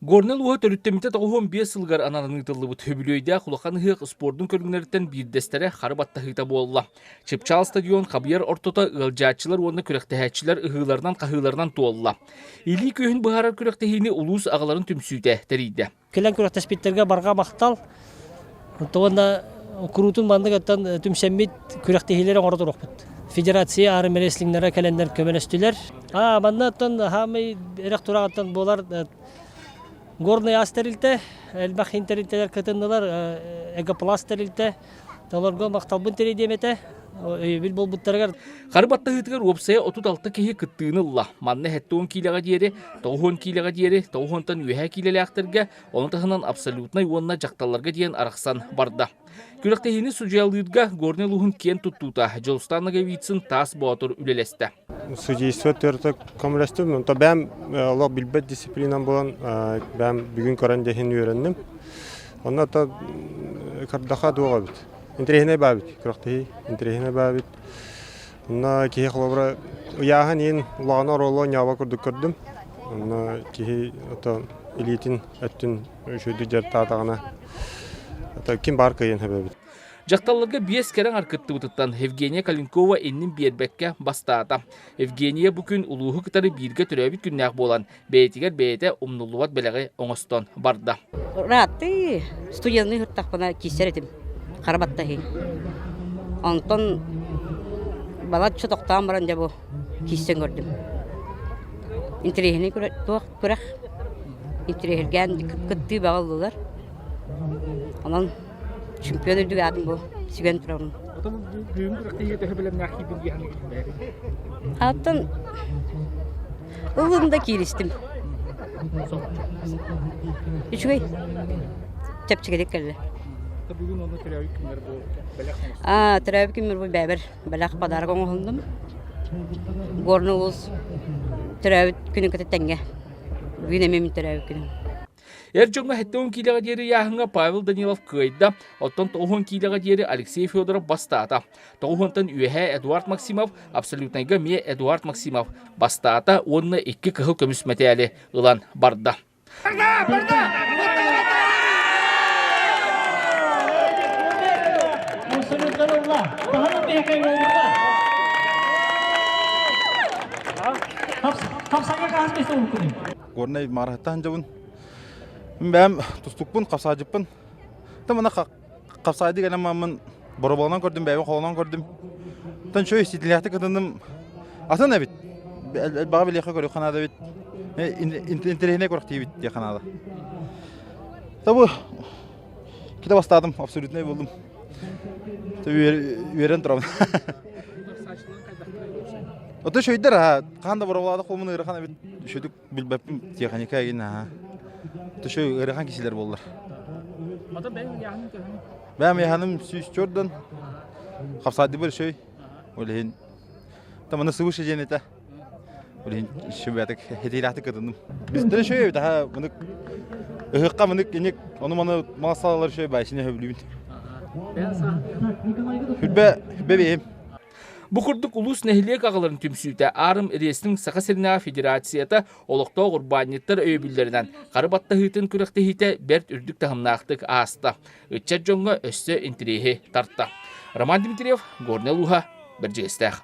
Горнай улууһа төрүттэммитэ 95 сылыгар ананан ыытыллыбыт үбүлүөйдээх улахан ыһыах спордун көрүҥнэриттэн биирдэстэрэ хары баттаһыыта буолла. Чыпчаал стадион хабыйар ортото ыалдьааччылар уонна күрэхтэһээччилэр ыһыыларынан-хаһыыларынан туолла. Илии күүһүн быһаарар күрэхтэһиини улуус аҕаларын түмсүүтэ тэрийдэ. Кэлэн күрэхтэспиттэргэ барҕа махтал. Уонна куруутун маннык оттон түмсэммит күрэхтэһиилэри оҥоро туруохпут. Федерация армрестлингнара кэлэннэр көмөлөстүлэр. Аа, манна оттон хаамай эрэх тураҕыттан буолар Горный ас тэрилтэ, элбэх иһин тэрилтэлэр кытыннылар, Эгопласт тэрилтэ, толорго махталбын тириэрдиэм этэ, өйөбүл буолбуттарыгар. Хары баттаһыытыгар уопсайа 36 киһи кыттыыны ылла. Манна 70 киилэҕэ диэри, 90 киилэҕэ диэри, 90-тан үөһээ киилэлээхтэргэ, ону таһынан абсолютнай уонна дьахталларга диэн арахсан барда. Күрэхтэһиини судьуйалыырга Горнай улууһун киэн туттуута Дьулустан Ноговицын Таас Боотур үлэлэстэ. Судейство төрүтэ көмөлөстүм. Онто бэйэм олох билбэт дисциплинам буолан бэйэм бүгүн көрөн дьэһин үөрэнним. Онно то көрдөхө туох эбит. Интэриэһинэй баа эбит күрэхтэһии. Интэриэһинэй баа эбит. Онно киһи холобура ыйааһын иин улахан оруолу ньааба курдук көрдүм. Онно киһи ото илиитин өттүн үчүгэйдик дьарыктаатаҕына ким баар кыайан сөбөбүт. Дьахталларга биэс кэрэҥ аркыттыбытыттан Евгения Калинкова иннин биэрбэккэ бастаата. Евгения бу күн улууһу кытары бииргэ төрөөбүт күннээх буолан, бэйэтигэр бэйэтэ умнуллубат бэлэҕи оҥостон барда. Ырааттыы студенныы сыртахпына киирсэр этим, хара баттаһыы. Онтон балачча тохтоон баран дьэ бу киирсэн көрдүм. Интэриэһинэй туох күрэх интэриэһиргээн кыттыы бөҕө ыллылар. Онон чемпион үрдүк аатын бу сүгэн турабын. Бүгүн күрэхтэһиигэ төһө бэлэмнээх киирдин дии саныыгын? Аттан ыллым да кииристим. Үчүгэй. Чэпчэкитик кэллэ. Бүгүн онно төрөөбүт күннэр бу бэлэх Аа, төрөөбүт күммэр бу бэйэбэр бэлэх подарок оҥоһуннум. Горный улуус төрөөбүт күнүн кытта тэҥҥэ. Бүгүн эмиэ мин төрөөбүт күнүм. Эр дьоҥҥо 70 киилэҕэ диэри ыйааһыҥҥа Павел Данилов кыайда, оттон 90 киилэҕэ диэри Алексей Федоров бастаата. 90-тан үөһээ Эдуард Максимов, абсолютнайга эмиэ Эдуард Максимов бастаата уонна икки кыһыл көмүс мэтээли ылан барда. Горнай маарыһыттан дьабын. Бэм тустукпун, хапсаадьыппын. Та мана хапсаайды кэлэн маммын бороболонон көрдүм, бэйэбин холонон көрдүм. Тан чөй ситилээхтик кытынным. Атын эбит. Элбэҕи билиэххэ көрүөххэ наада эбит. Интэриэһинэй көрөх диэбит диэххэ наада. Табы ките бастаатым, абсолютнай болдум. Үөрэн турабын. Ото шөйдер а хаан да бороболаада холмун ыарахан эбит шөдүк билбэппин техника эгин аха. Ото шөй ыарахан кисилер боллар. Ото бэйэм яһаным төһөнү? Бэйэм яһаным 104-дөн хапсаадыбыр шөй. Ол иһин таманы свыше диэн этэ. Ол иһин шөбэтик хетиилээхтик кытынным. Биздер шөй эбит аха мынык ыһыкка мынык иник ону маны массалалар шөй байсыны хөбүлүүбүн. Хүрбэ хүрбэ бэйэм. Бу курдук улуус нэһилиэк аҕаларын түмсүүтэ Аарым реестин Саха сиринээҕи федерацията олохтоох урбаанньыттар өйөбүллэринэн хары баттаһыытын күрэхтэһиитэ бэрт үрдүк таһымнаахтык ааста. Ыччат дьоҥҥо өссө интэриэһи тарта. Роман Дмитриев, Горнай улууһа, Бэрдьигэстээх.